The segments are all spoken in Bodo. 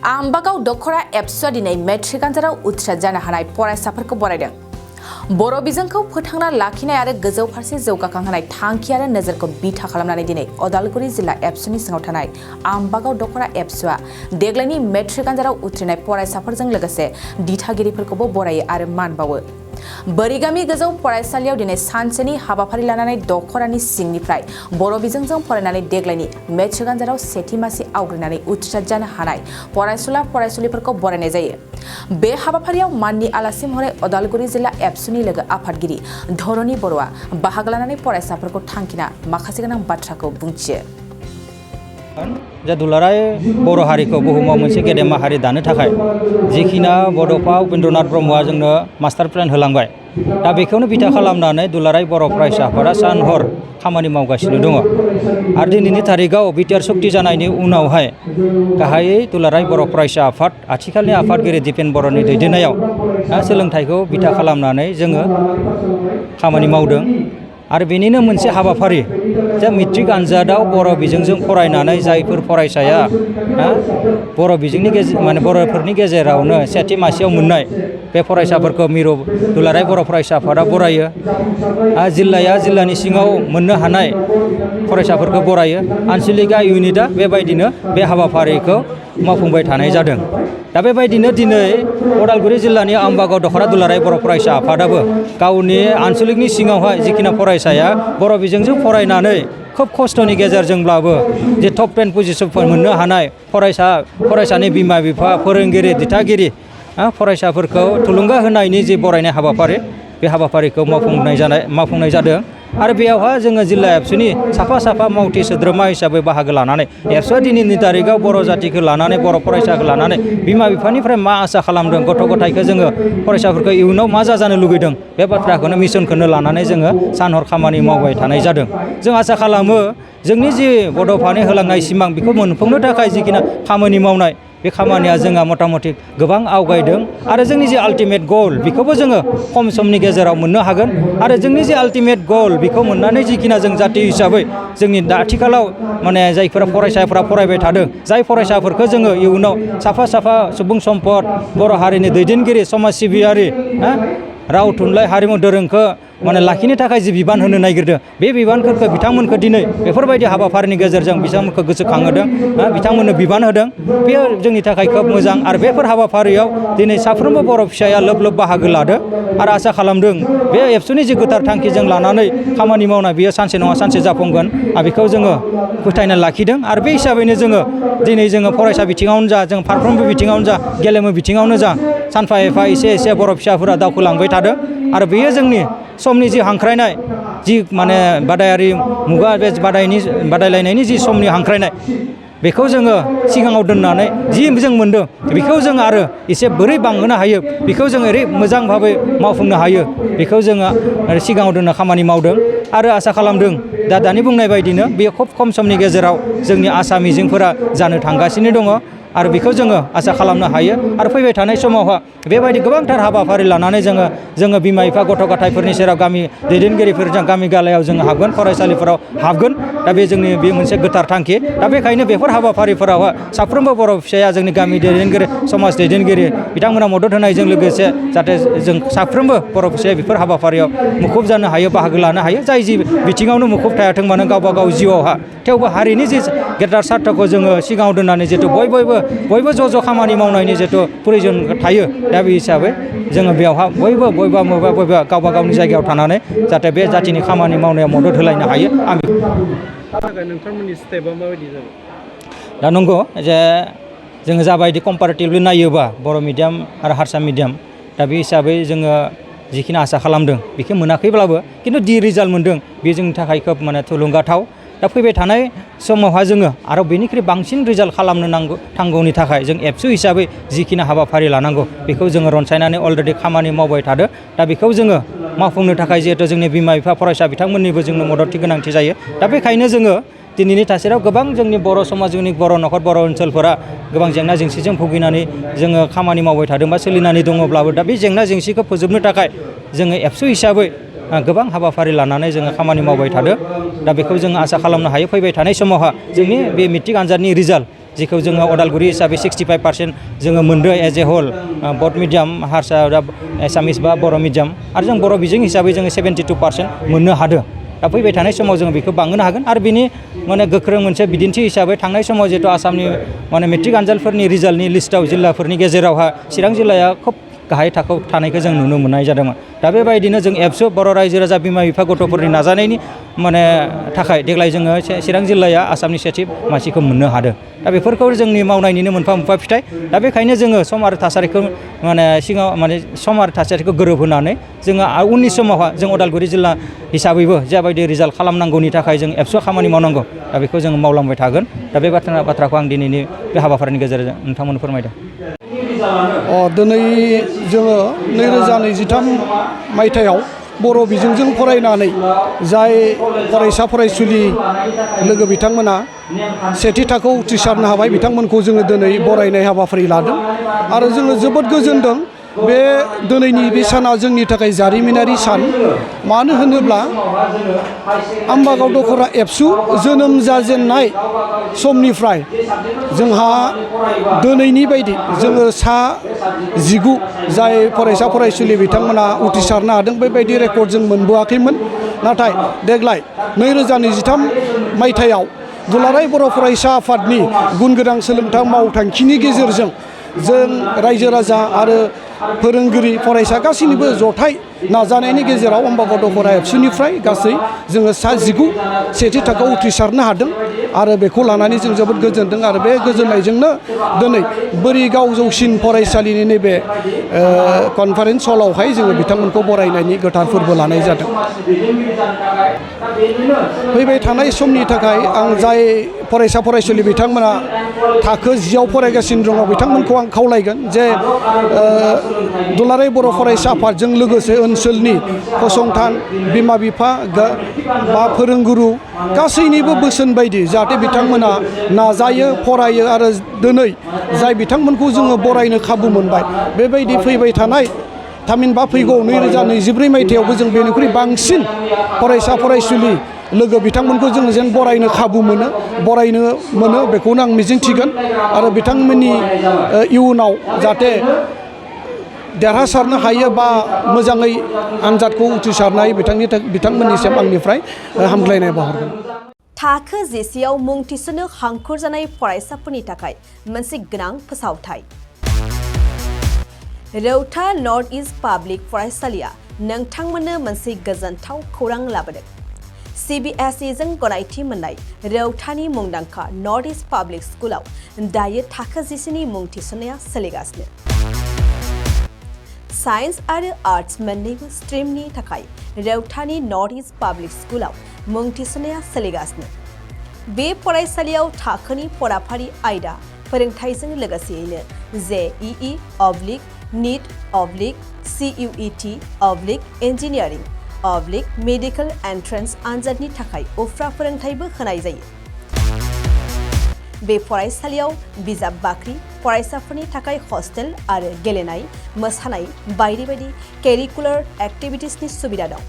आमबागाव दखरा एप्सआ दिनै मेट्रिक आनजादाव उथ्रिसार जानो हानाय फरायसाफोरखौ बरायदों। बर' बिजोंखौ फोथांना लाखिनाय आरो गोजौ फारसे जौगाखांहोनाय थांखि आरो नोजोरखौ बिथा खालामनानै दिनै उदालगुरि जिल्ला एप्सुनि सिङाव थानाय आमबागाव दखरा एप्सआ देग्लायनि मेट्रिक आनजादाव उथ्रिनाय फरायसाफोरजों लोगोसे दिथागिरिफोरखौबो बरायो आरो मान बावो। बोरिगामि गोजौ फरायसालियाव दिनै सानसेनि हाबाफारि लानानै दखरानि सिंनिफ्राय बर' बिजोंजों फरायनानै देग्लायनि मेट्रिक आनजादाव सेथि मासि आवग्रिनानै उथ्रिसार जानो हानाय फरायसुला फरायसुलिफोरखौ बरायनाय जायो। बे हाबाफारियाव माननि आलासि महरै उदालगुरि जिल्ला एप्सुनि लोगो आफादगिरि धरणी बर'आ बाहागो लानानै फरायसाफोरखौ थांखिना माखासे गोनां बाथ्राखौ बुंथियो। जे दुलाराय बर' हारिखौ बुहुमाव मोनसे गेदेमा हारि दानो थाखाय जिखिना बड'फा उपेन्द्रनाथ ब्रह्मआ जोंनो मास्टार प्लेन होलांबाय, दा बेखौनो बिथा खालामनानै दुलाराय बर' फरायसाफोरा सान हर खामानि मावगासिनो दङ। आरो दिनैनि थारिखआव बिटिआर सक्ति जानायनि उनावहाय गाहायै दुलाराय बर' फरायसा आफाद, आथिखालनि आफादगिरि दिपेन बर'नि दैदेननायाव सोलोंथाइखौ बिथा खालामनानै जोङो खामानि मावदों। आरो बेनिनो मोनसे हाबाफारि जे मेट्रिक आनजादाव बर' बिजोंजों फरायनानै जायफोर फरायसाया बर' बिजोंनि बर'फोरनि गेजेरावनो सेथि मासियाव मोननाय बे फरायसाफोरखौ मिरु दुलाराय बर' फरायसा आफादा बरायो। जिल्लाया जिल्लानि सिङाव मोननो हानाय फरायसाफोरखौ बरायो। आनसलिक इउनिटआ बेबायदिनो बे हाबाफारिखौ मावफुंबाय थानाय जादों। दा बेबायदिनो दिनै उदालगुरि जिल्लानि आमबागाव दखरा दुलाराय बर' फरायसा आफादाबो गावनि आनसलिकनि सिङावहाय जिखिना फरायसाया बर' बिजोंजों फरायनानै खोब खस्थ'नि गेजेरजोंब्लाबो जे टप 10 पजिशनफोर मोननो हानाय फरायसानि बिमा बिफा, फोरोंगिरि, दिथागिरि फरायसाफोरखौ थुलुंगा होनायनि जे बरायनाय हाबाफारि, बे हाबाफारिखौ मावफुंनाय जादों। आरो बेयावहा जोङो जिल्ला एप्सुनि साफा साफा मावथि सोद्रोमा हिसाबै बाहागो लानानै एप्सआ दिनैनि थारिखआव बर' जातिखौ लानानै, बर' फरायसाखौ लानानै बिमा बिफानिफ्राय मा आसा खालामदों, गथ' गथायखौ जोङो फरायसाफोरखौ इयुनाव मा जाजानो लुगैदों, बे बाथ्राखौनो मिशनखौनो लानानै जोङो सान हर खामानि मावबाय थानाय जादों। जों आसा खालामो जोंनि जि बड'फानि होलांनाय सिमां बेखौ मोनफुंनो थाखाय जिखिना खामानि मावनाय, बे खामानिया जोंहा मथा-मथि गोबां आवगायदों। आरो जोंनि जे आल्टिमेट गल बेखौबो जोङो खम समनि गेजेराव मोननो हागोन। आरो जोंनि जे आल्टिमेट गल बेखौ मोननानै जिखिना जों जाति हिसाबै जोंनि दा आथिखालाव जायफोरा फरायसाफोरा फरायबाय थादों, जाय फरायसाफोरखौ जोङो इयुनाव साफा साफा सुबुं सम्पद, बर' हारिनि दैदेनगिरि, समाज सिबियारि, राव थुनलाइ हारिमु दोरोंखौ लाखिनो थाखाय जि बिबान होनो नागिरदों, बे बिबानफोरखौ बिथांमोनखौ दिनै बेफोरबायदि हाबाफारिनि गेजेरजों बिथांमोनखौ गोसोखांहोदों, बिथांमोननो बिबान होदों। बेयो जोंनि थाखाय खोब मोजां। आरो बेफोर हाबाफारियाव दिनै साफ्रोमबो बर' फिसाया लोब लोब बाहागो लादों। आरो आसा खालामदों बे एप्सुनि जि गोथार थांखिजों लानानै खामानि मावनाय, बियो सानसे नङा सानसे जाफुंगोन। आरो बेखौ जोङो फोथायना लाखिदों। आरो बे हिसाबैनो दिनै जोङो फरायसा बिथिङावनो जा, जों फारफ्रोमबो बिथिङावनो जा, गेलेमु बिथिङावनो जा, सानफा एफा एसे एसे बर' फिसाफोरा दावखोलांबाय थादों। आरो बेयो जोंनि समनि जि हांख्रायनाय, जि बादायारि मुगा, बे बादायलायनायनि जि समनि हांख्रायनाय, बेखौ जोङो सिगाङाव दोननानै जि जों मोनदों बेखौ जों आरो एसे बोरै बांहोनो हायो, बेखौ जों ओरै मोजां भाबै मावफुंनो हायो, बेखौ जोङो सिगाङाव दोनना खामानि मावदों। आरो आसा खालामदों दानि बुंनाय बायदिनो बेयो खोब खम समनि गेजेराव जोंनि आसा मिजिंफोरा जानो थांगासिनो दङ। आरो बेखौ जोङो आसा खालामनो हायो। आरो फैबाय थानाय समावहा बेबायदि गोबांथार हाबाफारि लानानै जोङो बिमा बिफा, गथ' गथायफोरनि सेराव गामि दैदेनगिरिफोरजों गामि गालायाव जोङो हाबगोन, फरायसालिफोराव हाबगोन। दा बे बे मोनसे गोथार थांखि। दा बेखायनो बेफोर हाबाफारिफोराव साफ्रोमबो बर' फिसाया जोंनि गामि दैदेनगिरि, समाज दैदेनगिरि बिथांमोना मदद होनायजों लोगोसे जाहाथे जों साफ्रोमबो बर' फिसाया बेफोर हाबाफारियाव मुखुब जानो हायो, बाहागो लानो हायो। जाय जि बिथिङावनो मुखुब थायाथों मानो गावबा गाव जिउआवहा, थेवबो हारिनि जि गेदेर सार्थखौ जोङो सिगाङाव दोननानै जिहेतु बयबो ज' ज' खामानि मावनायनि जिहेतु प्रयजन थायो, दा बे हिसाबै जोङो बेयावहा बयबो गावबा गावनि जायगायाव थानानै जाहाथे बे जातिनि खामानि मावनायाव मदद होलायनो हायो। नोंथांमोननि स्टेपआ माबायदि जागोन? दा नंगौ जे जोङो जाबायदि कम्पारेटिभलि नायोबा बर' मिडियाम आरो हारसा मिडियाम, दा बे हिसाबै जोङो जिखिनि आसा खालामदों बेखौ मोनाखैब्लाबो खिन्थु दि रिजाल्ट मोनदों बे जोंनि थाखाय खोब थुलुंगाथाव। दा फैबाय थानाय समावहा जोङो आरो बेनिख्रुइ बांसिन रिजाल्ट खालामनो थांगौनि थाखाय जों एप्सु हिसाबै जिखिनि हाबाफारि लानांगौ बेखौ जोङो रनसायनानै अलरेडि खामानि मावबाय थादों। दा बेखौ जोङो मावफुंनो थाखाय जिहेथु जोंनि बिमा बिफा, फरायसा बिथांमोननिबो जोंनो मददनि गोनांथि जायो। दा बेखायनो जोङो दिनैनि थासारियाव गोबां जोंनि बर' समाज, जोंनि बर' न'खर, बर' ओनसोलफोरा गोबां जेंना जेंसिजों भुगिनानै जोङो खामानि मावबाय थादों बा सोलिनानै दङब्लाबो, दा बे जेंना जेंसिखौ फोजोबनो थाखाय जोङो एप्सु हिसाबै गोबां हाबाफारि लानानै जोङो खामानि मावबाय थादों। दा बेखौ जों आसा खालामनो हायो फैबाय थानाय समावहा जोंनि बे मेट्रिक आनजादनि रिजाल्ट जिखौ जोङो अदालगुरि हिसाबै 65% जोङो मोनदों एज ए होल बड मिडियाम हारसा एसामिस बा बर' मिडियाम आरो जों बर' बिजों हिसाबै जोङो 72% मोननो हादों दा फैबाय थानाय समाव जोङो बेखौ बांहोनो हागोन आरो बिनि माने गोख्रों मोनसे बिदिन्थि हिसाबै थांनाय समाव जिहेतु आसामनि माने मेट्रिक आनजादफोरनि रिजाल्टनि लिस्टआव जिल्लाफोरनि गेजेरावहा चिरां जिल्लाया खोब गाहाय थाखोआव थानायखौ जों नुनो मोननाय जादोंमोन दा बेबायदिनो जों एबसु बर' रायजो राजा बिमा बिफा गथ'फोरनि नाजानायनि माने थाखाय देग्लाय जोङो चिरां जिल्लाया आसामनि सेथि मासिखौ मोननो हादों दा बेफोरखौ जोंनि मावनायनिनो मोनफा मोनफा फिथाइ दा बेखायनो जोङो सम आरो थासारिखौ माने सिगाङाव माने सम आरो थासारिखौ गोरोबहोनानै जोङो उननि समावहा जों उदालगुरि जिल्ला हिसाबैबो जाबायदि रिजाल्ट खालामनांगौनि थाखाय जों एबसुआव खामानि मावनांगौ दा बेखौ जोङो मावलांबाय थागोन दा बे बाथ्राखौ आं दिनैनि बे हाबाफारिनि गेजेरजों नोंथांमोननो फोरमायदों। दिनै जोङो 2023 मायथाइयाव बर' बिजोंजों फरायनानै जाय फरायसा फरायसुलि लोगो बिथांमोना सेथि थाखोआव उथ्रिसारनो हाबाय बिथांमोनखौ जोङो दिनै बरायनाय हाबाफारि लादों आरो जोङो जोबोद गोजोनदों बे दिनैनि बे साना जोंनि थाखाय जारिमिनारि सान मानो होनोब्ला आम्बागाव दख'रा एबसु जोनोम जाजेननाय समनिफ्राय जोंहा दिनैनि बायदि जोङो 19 जाय फरायसा फरायसुलि बिथांमोना उथ्रिसारनो हादों बेबायदि रेकर्ड जों मोनबोआखैमोन नाथाय देग्लाय 2023 मायथाइयाव दुलाराय बर' फरायसा आफादनि गुन गोनां सोलोंथाइ मावथांखिनि गेजेरजों जों रायजो राजा आरो फोरोंगिरि फरायसा गासैनिबो जथाय नाजानायनि गेजेराव आम्बागाव दख'रा एबसुनिफ्राय गासै जोङो 19 सेथि थाखोआव उथ्रिसारनो हादों आरो बेखौ लानानै जों जोबोद गोजोनदों आरो बे गोजोननायजोंनो दिनै बोरिगाव जौसिन फरायसालिनि नैबे कनफारेन्स हलावहाय जोङो बिथांमोनखौ बरायनायनि गोथार फोरबो लानाय जादों। फैबाय थानाय समनि थाखाय आं जाय फरायसा फरायसुलि बिथांमोना थाखो 10आव फरायगासिनो दङ बिथांमोनखौ आं खावलायगोन जे दुलाराय बर' फरायसा आफादजों लोगोसे ओनसोलनि फसंथान बिमा बिफा बा फोरोंगुरु गासैनिबो बोसोन बायदि जाहाथे बिथांमोना नाजायो फरायो आरो दिनै जाय बिथांमोनखौ जोङो बरायनो खाबु मोनबाय बेबायदि फैबाय थानाय थामहिनबा फैगौ 2024 मायथाइयावबो जों बेनिख्रुइ बांसिन फरायसा फरायसुलि लोगो बिथांमोनखौ जों जेन बरायनो खाबु मोनो बेखौनो आं मिजिंथिगोन आरो बिथांमोननि इयुनाव जाहाथे देरहासारनो हायो बा मोजाङै आनजादखौ उथ्रिसारनो हायो बिथांमोननिसिम आंनिफ्राय हामग्लायनाय बावहरगोन। थाखो 10आव मुं थिसननो हांखुर जानाय फरायसाफोरनि थाखाय मोनसे गोनां फोसावथाय। रौता नर्थ इस्ट पाब्लिक फरायसालिया नोंथांमोननो मोनसे गोजोनथाव खौरां लाबोदों। CBSE जों गनायथि मोननाय रौतानि मुंदांखा नर्थ इस्ट पाब्लिक स्कुलाव दायो थाखो 10नि मुं थिसननाया सोलिगासिनो। साइन्स आरो आर्ट्स मोन्नैबो स्ट्रिमनि थाखाय रौतानि नर्थ इस्ट पाब्लिक स्कुलाव मुं थिसननाया सोलिगासिनो। बे फरायसालियाव थाखोनि फराफारि आयदा फोरोंथाइजों लोगोसेयैनो JEE NEET CUET engineering medical entrance आनजादनि थाखाय उफ्रा फोरोंथाइबो होनाय जायो। बे फरायसालियाव बिजाब बाख्रि फरायसाफोरनि थाखाय हस्टेल आरो गेलेनाय मोसानाय बायदि बायदि केरिकुलार एक्टिभिटिसनि सुबिदा दं।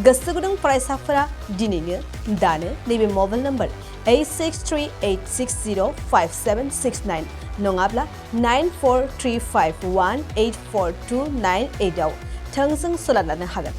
गोसो गुदुं फरायसाफोरा दिनैनो दानो नैबे मबाइल नम्बर 8638605769 नङाब्ला 9435184298 आव थोंजों सोलोंनो हागोन।